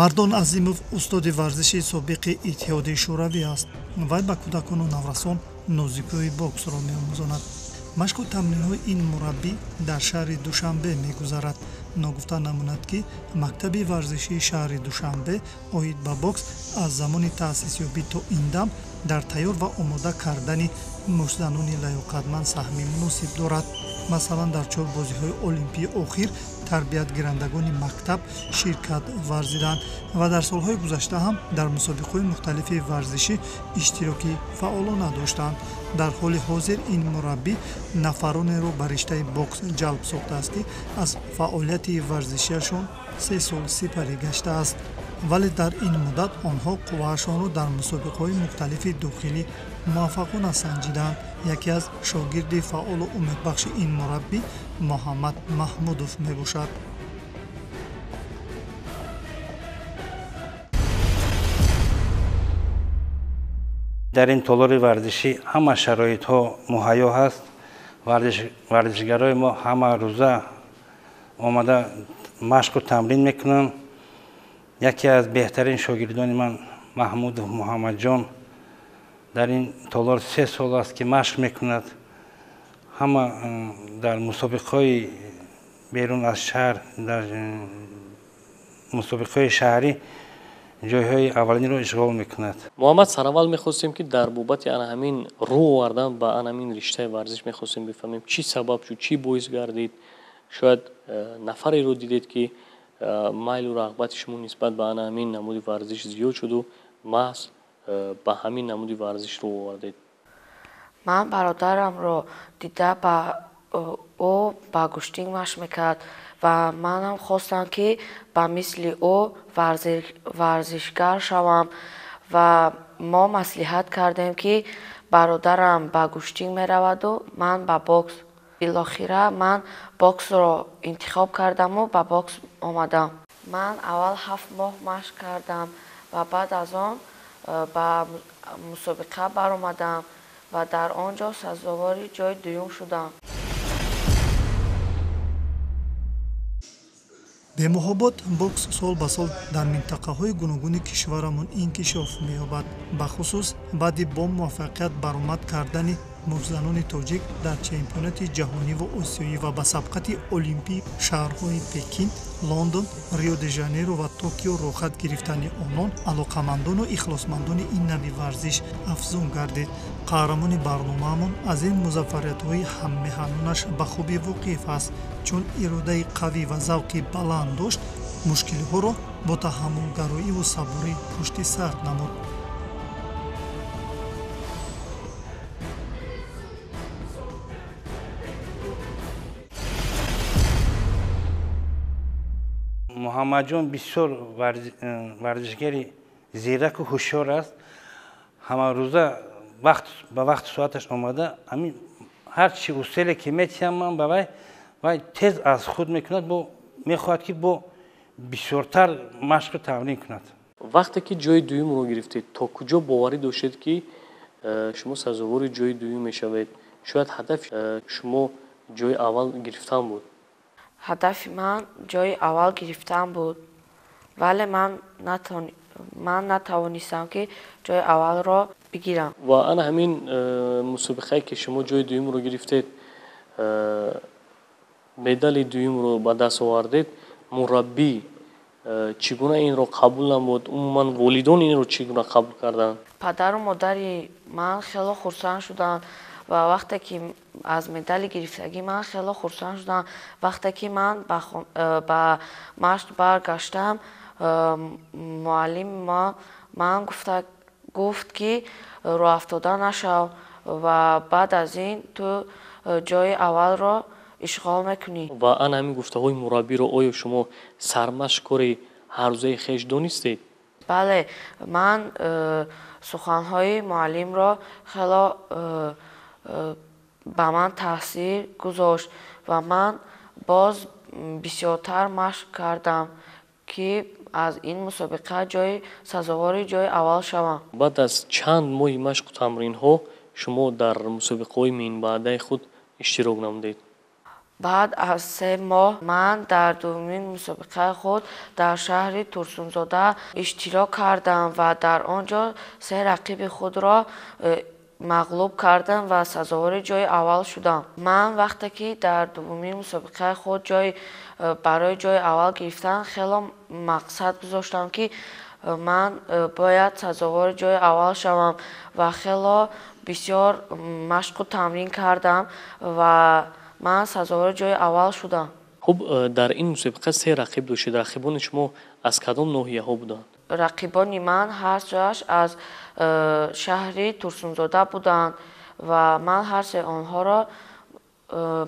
Мардон Азимов устоди варзиши собиқи Иттиҳоди Шӯравӣ аст. Вай ба кӯдакону наврасон нозикиҳои боксро меомӯзонад. Машқу тамринҳои ин мураббӣ дар шаҳри Душанбе мегузарад. Ногуфта намонад, ки мактаби варзишии шаҳри Душанбе оид ба бокс аз замони таъсисёбӣ то ин дам дар тайёр ва омода кардани муштзанони лаёқатманд саҳми муносиб дорад. Масалан, дар чор бозиҳои олимпии охир тарбиятгирандагони мактаб ширкат варзиданд ва дар солҳои гузашта ҳам дар мусобиқаҳои мухталифи варзишӣ иштироки фаъолона доштанд. Дар ҳоли ҳозир ин мураббӣ нафаронеро ба риштаи бокс ҷалб сохтааст, ки аз фаъолияти варзишиашон 3 сол сипарӣ гаштааст, вале дар ин муддат онҳо қувваашонро дар мусобиқаҳои мухталифи дохилӣ муваффақона санҷиданд. Яке аз шогирди фаъолу умедбахши ин мураббӣ Муҳаммад Маҳмудов мебошад. Дар ин толори варзишӣ ҳама шароитҳо муҳайё ҳаст. Варзишгарои мо ҳама рӯза омада машқу тамрин мекунанд. Яке аз беҳтарин шогирдони ман Маҳмудов Муҳаммадҷон дар ин толор 3 сол аст, ки машқ мекунад. Ҳама дар мусобиқаҳои берун аз шаҳр, дар мусобиқаҳои шаҳрӣ ҷойҳои аввалинро ишғол мекунад. Муҳаммад, сараввал мехостем, ки дар бобати ана ҳамин рӯ овардан ба ана ҳамин риштаи варзиш мехостем бифаҳмем, чӣ сабаб шуд, чӣ боис гардид. Шояд нафареро дидед, ки майлу рағбати шумо нисбат ба ана ҳамин намуди варзиш зиёд шуду маҳз ба ҳамин намуди варзиш рӯ овардед. Ман бародарамро дида, ба ӯ ба гӯштинг машқ мекард ва манам хостам, ки ба мисли ӯ варзишгар шавам ва мо маслиҳат кардем, ки бародарам ба гӯштинг мераваду ман ба бокс. Билохира ман боксро интихоб кардаму ба бокс омадам. Ман аввал 7 моҳ машқ кардам ва баъд аз он ба мусобиқа баромадам ва дар он ҷо сазовори ҷои дуюм шудам. Бемуҳобот бокс сол ба сол дар минтақаҳои гуногуни кишварамон инкишоф меёбад, бахусус баъди бо муваффақият баромад кардани муштзанони тоҷик дар чемпионати ҷаҳониву осиёӣ ва ба сабқати олимпии шаҳрҳои Пекин, Лондон, Рио де Жанейро ва Токио роҳхат гирифтани онон алоқамандону ихлосмандони ин нави варзиш афзун гардид. Қаҳрамони барномаамон аз ин музаффариятҳои ҳаммеҳанонаш ба хубӣ воқиф аст, чун иродаи қавӣ ва завқи баланд дошт, мушкилиҳоро бо таҳаммулгароиву сабурӣ пушти сар намуд. Муҳаммадҷон бисёр варзишгари зираку ҳушёр аст. Ҳамарӯза вақт ба вақту соаташ омада, ҳамин ҳар чи уселе ки метиҳам ман ба вай, вай тез аз худ мекунад, бо мехоҳад, ки бо бисёртар машқу тамрин кунад. Вақте ки ҷои дуюмро гирифтед, то куҷо боварӣ доштед, ки шумо сазовори ҷои дуюм мешавед? Шояд ҳадафи шумо ҷои аввал гирифтан буд? Ҳадафи ман ҷои аввал гирифтан буд, вале ман натавонистам, ки ҷои аввалро бигирам. Ва ана ҳамин мусобиқае, ки шумо ҷои дуюмро гирифтед, медали дуюмро ба даст овардед, мураббӣ чӣ гуна инро қабул намуд? Умуман волидон инро чӣ гуна қабул карданд? Падару модари ман хело хурсанд шуданд ва вақте ки аз медали гирифтагӣ ман хело хурсанд шудам. Вақте ки ман ба машқ баргаштам, муаллими ман гуфт, ки роҳафтода нашав ва баъд аз ин ту ҷои аввалро ишғол мекунӣ. Ва ана ҳамин гуфтаҳои мураббиро оё шумо сармашқкори ҳаррӯзаи хеш донистед? Бале, ман суханҳои муаллимро хело ба ман таъсир гузошт ва ман боз бисёртар машқ кардам, ки аз ин мусобиқа ҷои сазовори ҷои аввал шавам. Баъд аз чанд моҳи машқу тамринҳо шумо дар мусобиқаҳои минбаъдаи худ иштирок намудед? Баъд аз 3 моҳ ман дар дуввумин мусобиқаи худ дар шаҳри Турсунзода иштирок кардам ва дар он ҷо 3 рақиби худро мағлуб кардам ва сазовори ҷои аввал шудам. Ман вақте ки дар дуввумин мусобиқаи худ барои ҷои аввал гирифтан хело мақсад гузоштам, ки ман бояд сазовори ҷои аввал шавам ва хело бисёр машқу тамрин кардам ва ман сазовори ҷои аввал шудам. Хуб, дар ин мусобиқа 3 рақиб доштед. Рақибони шумо аз кадом ноҳияҳо буданд? Рақибони ман ҳар сеяш аз шаҳри Турсунзода буданд ва ман ҳар се онҳоро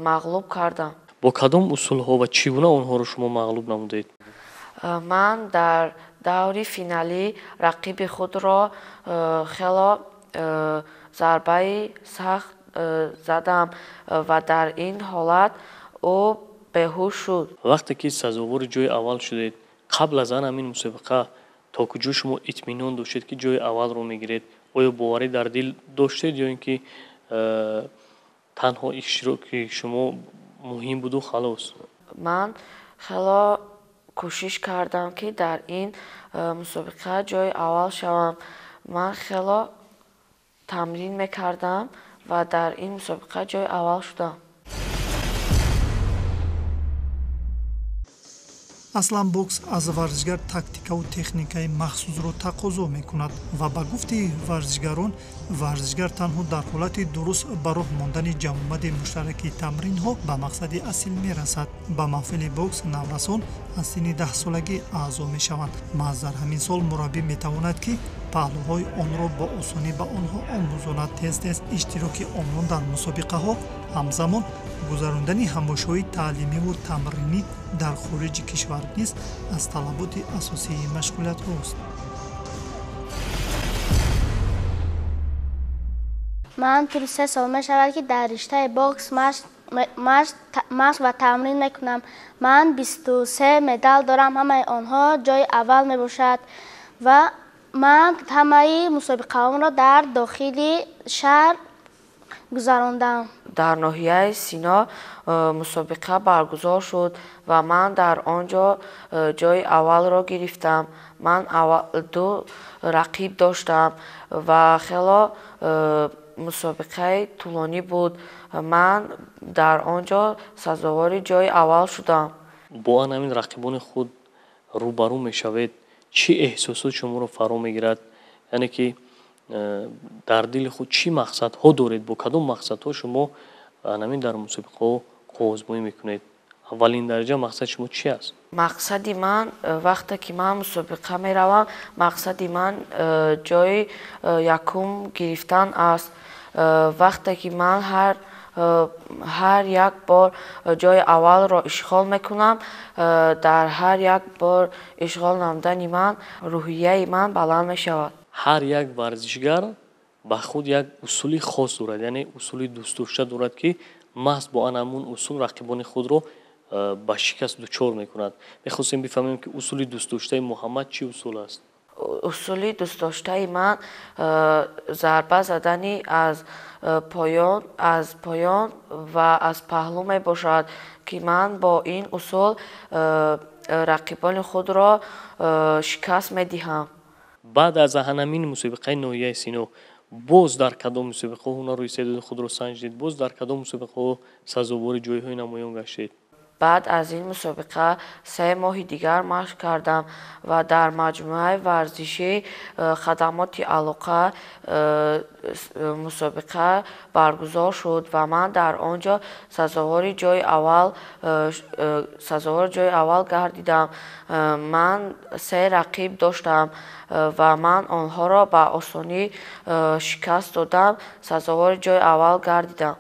мағлуб кардам. Бо кадом усулҳо ва чӣ гуна онҳоро шумо мағлуб намудед? Ман дар даври финалӣ рақиби худро хело зарбаи сахт задам ва дар ин ҳолат ӯ беҳуш шуд. Вақте ки сазовори ҷои аввал шудед, қабл аз ан ҳамин мусобиқа то куҷо шумо итминон доштед, ки ҷои аввалро мегиред? Оё боварӣ дар дил доштед ё ин ки танҳо иштироки шумо муҳим буду халос? Ман хело кӯшиш кардам, ки дар ин мусобиқа ҷои аввал шавам. Ман хело тамрин мекардам ва дар ин мусобиқа ҷои аввал шудам. Аслан бокс аз варзишгар тактикаву техникаи махсусро тақозо мекунад ва ба гуфти варзишгарон, варзишгар танҳо дар ҳолати дуруст ба роҳ мондани ҷамъомади муштараки тамринҳо ба мақсади асил мерасад. Ба маҳфили бокс наврасон аз синни 10-солагӣ аъзо мешаванд. Маҳз дар ҳамин сол мураббӣ метавонад, ки паҳлӯҳои онро бо осонӣ ба онҳо омӯзонад. Тез-тез иштироки онон дар мусобиқаҳо, ҳамзамон гузарондани ҳамоишҳои таълимиву тамринӣ дар хориҷи кишвар низ аз талаботи асосии машғулиятҳост. Ман тӯли 3 сол мешавад, ки дар риштаи бокс машқ ва тамрин мекунам. Ман 23 медал дорам, ҳамаи онҳо ҷои аввал мебошад ва ман ҳамаи мусобиқаҳоро дар дохили шаҳр гузарондам. Дар ноҳияи Сино мусобиқа баргузор шуд ва ман дар он ҷо ҷои аввалро гирифтам. Ман 2 рақиб доштам ва хело мусобиқаи тӯлонӣ буд. Ман дар он ҷо сазовори ҷои аввал шудам. Бо ан ҳамин рақибони худ рӯбарӯ мешавед, чӣ эҳсосот шуморо фаро мегирад? Яъне ки дар дили худ чӣ мақсадҳо доред? Бо кадом мақсадҳо шумо ҳамин дар мусобиқаҳо қувваозмоӣ мекунед? Аввалин дараҷа мақсади шумо чӣ аст? Мақсади ман вақте ки ман мусобиқа меравам, мақсади ман ҷои якум гирифтан аст. Вақте ки ман ҳар як бор ҷои аввалро ишғол мекунам, дар ҳар як бор ишғол намудани ман рӯҳияи ман баланд мешавад. Ҳар як варзишгар ба худ як усули хос дорад, яъне усули дӯстдошта дорад, ки маҳз бо ан ҳамун усул рақибони худро ба шикаст дучор мекунад. Мехостем бифаҳмем, ки усули дӯстдоштаи Муҳаммад чӣ усул аст? Усули дӯстдоштаи ман зарба задани аз поён ва аз паҳлӯ мебошад, ки ман бо ин усул рақибони худро шикаст медиҳам. Баъд аз ҳамин мусобиқаи ноҳияи Сино боз дар кадом мусобиқаҳо ҳунару истеъдоди худро санҷидед? Боз дар кадом мусобиқаҳо сазовори ҷойҳои намоён гаштед? Баъд аз ин мусобиқа 3 моҳи дигар машқ кардам ва дар маҷмӯаи варзишӣ хадамоти алоқа мусобиқа баргузор шуд ва ман дар он ҷо сазовори ҷои аввал гардидам. Ман 3 рақиб доштам ва ман онҳоро ба осонӣ шикаст додам, сазовори ҷои аввал гардидам.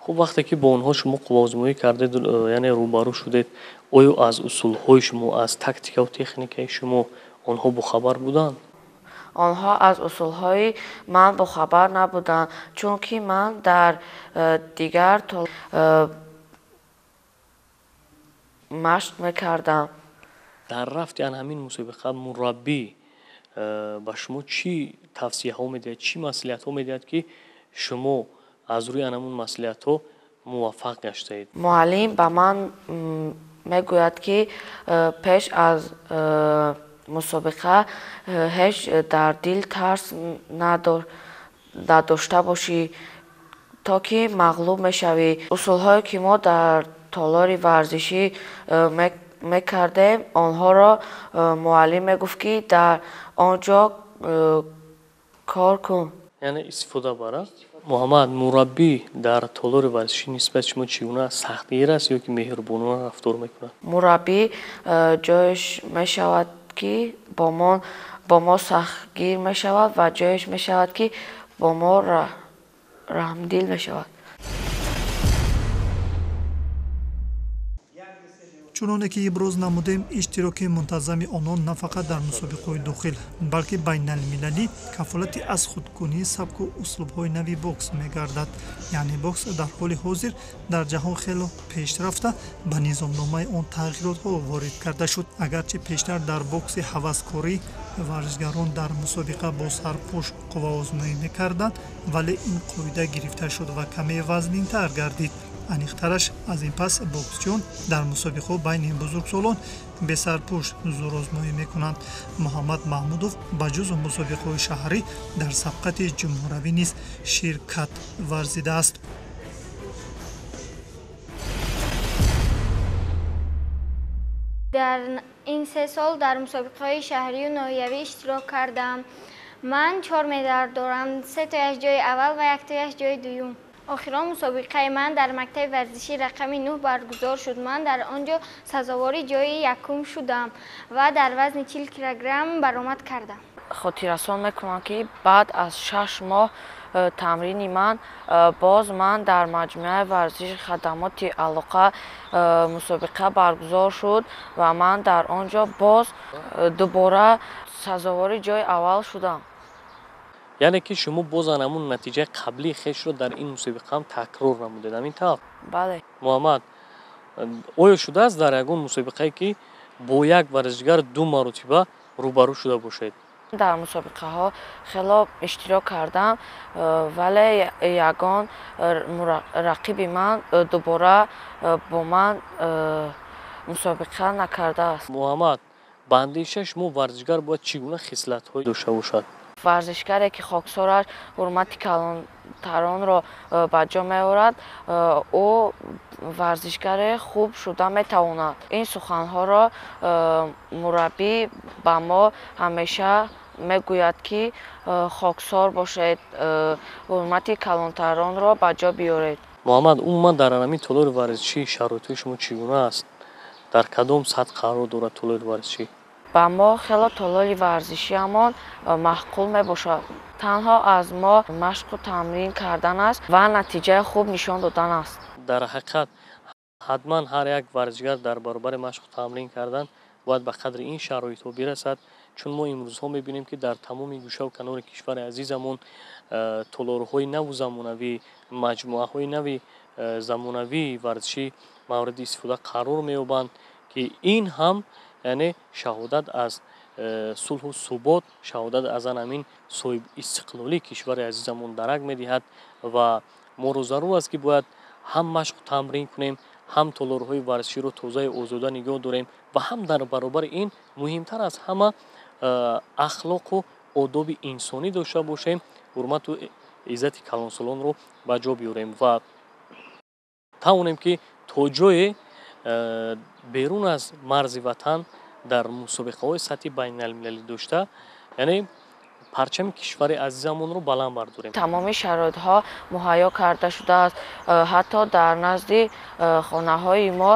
Хуб, вақте ки бо онҳо шумо қувваозмоӣ кардед, яъне рӯбарӯ шудед, оё аз усулҳои шумо, аз тактикаву техникаи шумо онҳо бохабар буданд? Онҳо аз усулҳои ман бохабар набуданд, чунки ман дар дигар машқ мекардам. Дар рафти ан ҳамин мусобиқа мураббӣ ба шумо чӣ тавсияҳо медиҳад, чӣ маслиҳатҳо медиҳад, ки шумо аз рӯи ан ҳамун маслиҳатҳо муваффақ гаштаед? Муаллим ба ман мегӯяд, ки пеш аз мусобиқа ҳеҷ дар дил тарс надошта бошӣ, то ки мағлуб мешавӣ. Усулҳое ки мо дар толори варзишӣ мекардем, онҳоро муаллим мегуфт, ки дар он ҷо кор кун. Яъне истифода бара. Муҳаммад, мураббӣ дар толори варзишӣ нисбат шумо чӣ гуна сахтгир аст ё ки меҳрубонона рафтор мекунад? Мураббӣ ҷояш мешавад, ки бо мо сахтгир мешавад ва ҷояш мешавад, ки бо мо раҳмдил мешавад. Чуноне ки иброз намудем, иштироки мунтазами онон на фақат дар мусобиқаҳои дохил, балки байналмилалӣ кафолати аз худкунии сабку услубҳои нави бокс мегардад. Яъне бокс дар ҳоли ҳозир дар ҷаҳон хело пешрафта, ба низомномаи он тағйиротҳо ворид карда шуд. Агарчи пештар дар бокси ҳаваскорӣ варзишгарон дар мусобиқа бо сарпӯш қувваозмоӣ мекарданд, вале ин қоида гирифта шуд ва каме вазнинтар гардид. Аниқтараш, аз ин пас боксчиён дар мусобиқаҳо байни бузургсолон бесарпӯш зӯрозмоӣ мекунанд. Муҳаммад Маҳмудов ба ҷуз мусобиқаҳои шаҳрӣ дар сабқати ҷумҳуравӣ низ ширкат варзидааст. Дар ин 3 сол дар мусобиқаҳои шаҳрию ноҳиявӣ иштирок кардам. Ман 4 медал дорам, 3 тояш ҷои аввал ва 1 тояш ҷои дуюм. Охирон мусобиқаи ман дар мактаби варзишӣ рақами 9 баргузор шуд. Ман дар он ҷо сазовори ҷои якум шудам ва дар вазни 40 килограмм баромад кардам. Хотиррасон мекунам, ки баъд аз 6 моҳ тамрини ман боз ман дар маҷмӯаи варзиши хадамоти алоқа мусобиқа баргузор шуд ва ман дар он ҷо боз дубора сазовори ҷои аввал шудам. Яъне ки шумо боз ҳамун натиҷаи қаблии хешро дар ин мусобиқа ҳам такрор намудед, ҳамин тавр? Бале. Муҳаммад, оё шудааст дар ягон мусобиқае, ки бо як варзишгар 2 маротиба рӯбарӯ шуда бошед? Дар мусобиқаҳо хело иштирок кардам, вале ягон рақиби ман дубора бо ман мусобиқа накардааст. Муҳаммад, ба андешаи шумо варзишгар бояд чӣ гуна хислатҳое дошта бошад? Варзишгаре ки хоксораш ҳурмати калонтаронро ба ҷо меорад, ӯ варзишгаре хуб шуда метавонад. Ин суханҳоро мураббӣ ба мо ҳамеша мегӯяд, ки хоксор бошед, ҳурмати калонтаронро ба ҷо биёред. Муҳаммад, умуман дар ҳамин толори варзишӣ шароитҳои шумо чӣ гуна аст? Дар кадом сатҳ қарор дорад толори варзишӣ? Ба мо хело толори варзишиамон маъқул мебошад. Танҳо аз мо машқу тамрин кардан аст ва натиҷаи хуб нишон додан аст. Дар ҳақиқат ҳатман ҳар як варзишгар дар баробари машқу тамрин кардан бояд ба қадри ин шароитҳо бирасад, чун мо имрӯзҳо мебинем, ки дар тамоми гӯшаву канори кишвари азизамон толорҳои наву замонавӣ, маҷмӯаҳои нави замонавии варзишӣ мавриди истифода қарор меёбанд, ки ин ҳам яъне шаҳодат аз сулҳу субот, шаҳодат аз ҳамин соҳибистиқлолии кишвари азизамон дарак медиҳад ва моро зарур аст, ки бояд ҳам машқу тамрин кунем, ҳам толорҳои варзиширо тозаю озода нигоҳ дорем ва ҳам дар баробари ин муҳимтар аз ҳама ахлоқу одоби инсонӣ дошта бошем, ҳурмату иззати калонсолонро ба ҷо биёрем ва тавонем, ки то ҷое берун аз марзи ватан дар мусобиқаҳои сатҳи байналмилалӣ дошта, яъне парчами кишвари азизамонро баланд бардорем. Тамоми шароитҳо муҳайё карда шудааст. Ҳатто дар назди хонаҳои мо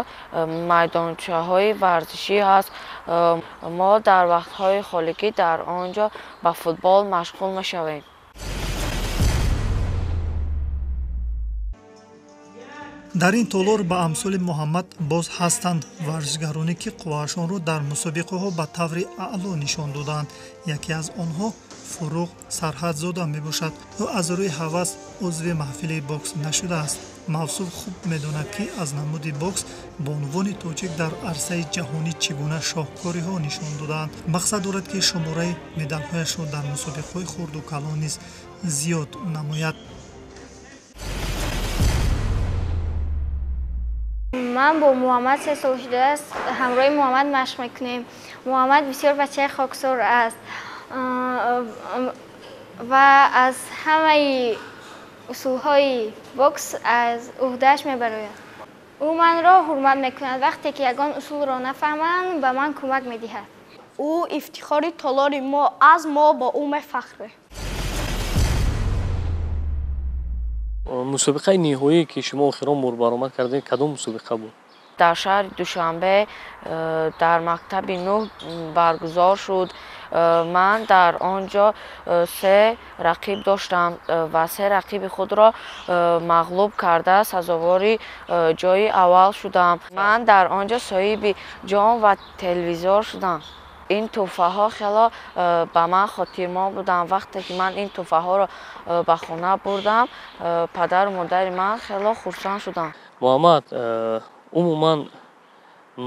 майдончаҳои варзишӣ ҳаст. Мо дар вақтҳои холигӣ дар он ҷо ба футбол машғул мешавем. Дар ин толор ба амсоли Муҳаммад боз ҳастанд варзишгароне, ки қувваашонро дар мусобиқаҳо ба таври аъло нишон додаанд. Яке аз онҳо Фуруғ Сарҳадзода мебошад. Ӯ аз рӯи ҳавас узви маҳфили бокс нашудааст. Мавсуф хуб медонад, ки аз намуди бокс бонувони тоҷик дар арсаи ҷаҳонӣ чӣ гуна шоҳкориҳо нишон додаанд. Мақсад дорад, ки шумораи медалҳояшро дар мусобиқаҳои хурду калон низ зиёд намояд. Ман бо Муҳаммад 3 сол шудааст, ҳамроҳи Муҳаммад машқ мекунем. Муҳаммад бисёр бачаи хоксор аст ва аз ҳамаи усулҳои бокс аз уҳдааш мебарояд. Ӯ манро ҳурмат мекунад. Вақте ки ягон усулро нафаҳмам, ба ман кӯмак медиҳад. Ӯ ифтихори толори мо аз мо бо ӯ мефахрем. Мусобиқаи ниҳоие ки шумо охирон бор баромад кардед, кадом мусобиқа буд? Дар шаҳри Душанбе дар мактаби 9 баргузор шуд. Ман дар он ҷо 3 рақиб доштам ва 3 рақиби худро мағлуб карда сазовори ҷои аввал шудам. Ман дар он ҷо соҳиби ҷом ва телевизор шудам. Ин тӯҳфаҳо хело ба ман хотирмон буданд. Вақте ки ман ин тӯҳфаҳоро ба хона бурдам, падару модари ман хело хурсанд шуданд. Муҳаммад, умуман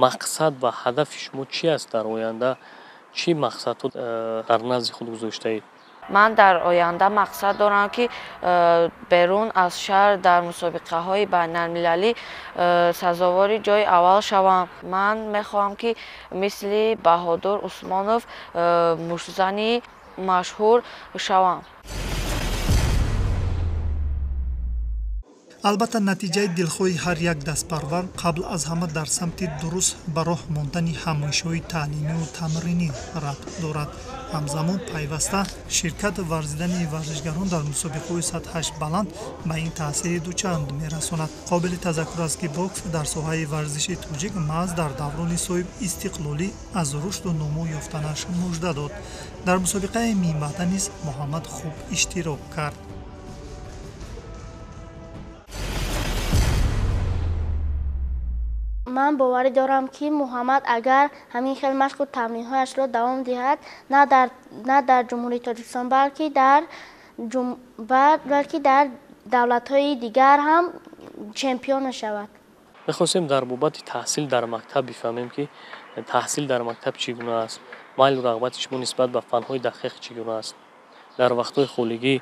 мақсад ва ҳадафи шумо чӣ аст дар оянда? Чӣ мақсадҳо дар назди худ гузоштаед? Ман дар оянда мақсад дорам, ки берун аз шаҳр дар мусобиқаҳои байналмилалӣ сазовори ҷои аввал шавам. Ман мехоҳам, ки мисли Баҳодур Усмонов муштзани машҳур шавам. Албатта, натиҷаи дилхоҳи ҳар як дастпарвар қабл аз ҳама дар самти дуруст ба роҳ мондани ҳамоишҳои таълимию тамринӣ рабт дорад. Ҳамзамон пайваста ширкат варзидани варзишгарон дар мусобиқаҳои сатҳаш баланд ба ин таъсири дучанд мерасонад. Қобили тазаккур аст, ки бокс дар соҳаи варзиши тоҷик маҳз дар даврони соҳиб истиқлолӣ аз рушду нумӯ ёфтанаш мужда дод. Дар мусобиқаи минбаъда низ Муҳаммад хуб иштирок кард. Ман боварӣ дорам, ки Муҳаммад агар ҳамин хел машқу тамринҳояшро давом диҳад, на дар Ҷумҳурии Тоҷикистон, балки дар давлатҳои дигар ҳам чемпион мешавад. Мехостем дар бобати таҳсил дар мактаб бифаҳмем, ки таҳсил дар мактаб чӣ гуна аст, майлу рағбати шумо нисбат ба фанҳои дақиқ чӣ гуна аст, дар вақтҳои холигӣ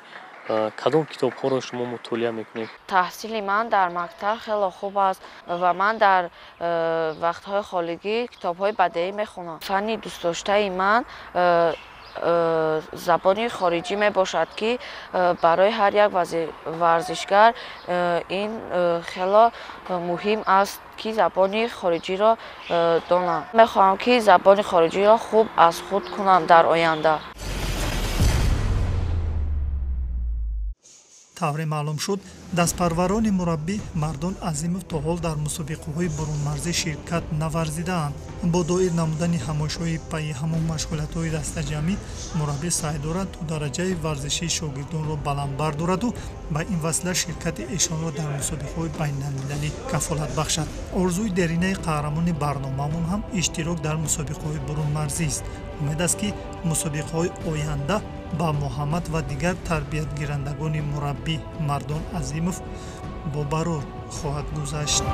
кадом китобҳоро шумо мутолиа мекунед? Таҳсили ман дар мактаб хело хуб аст ва ман дар вақтҳои холигӣ китобҳои бадеӣ мехонам. Фанни дӯстдоштаи ман забони хориҷӣ мебошад, ки барои ҳар як варзишгар ин хело муҳим аст, ки забони хориҷиро донам. Мехоҳам, ки забони хориҷиро хуб аз худ кунам дар оянда. Тавре маълум шуд, дастпарварони мураббӣ Мардон Азимов то ҳол дар мусобиқаҳои бурунмарзӣ ширкат наварзидаанд. Бо доир намудани ҳамоишҳои пайи ҳаму машғулиятҳои дастаҷамъӣ, мураббӣ саъй дорад то дараҷаи варзишии шогирдонро баланд бардораду ба ин васила ширкати эшонро дар мусобиқаҳои байналмилалӣ кафолат бахшад. Орзуи деринаи қаҳрамони барномаамон ҳам иштирок дар мусобиқаҳои бурунмарзист. Умед аст, ки мусобиқаҳои оянда ба Муҳаммад ва дигар тарбиятгирандагони мураббӣ Мардон Азимов бо барор хоҳад гузашт.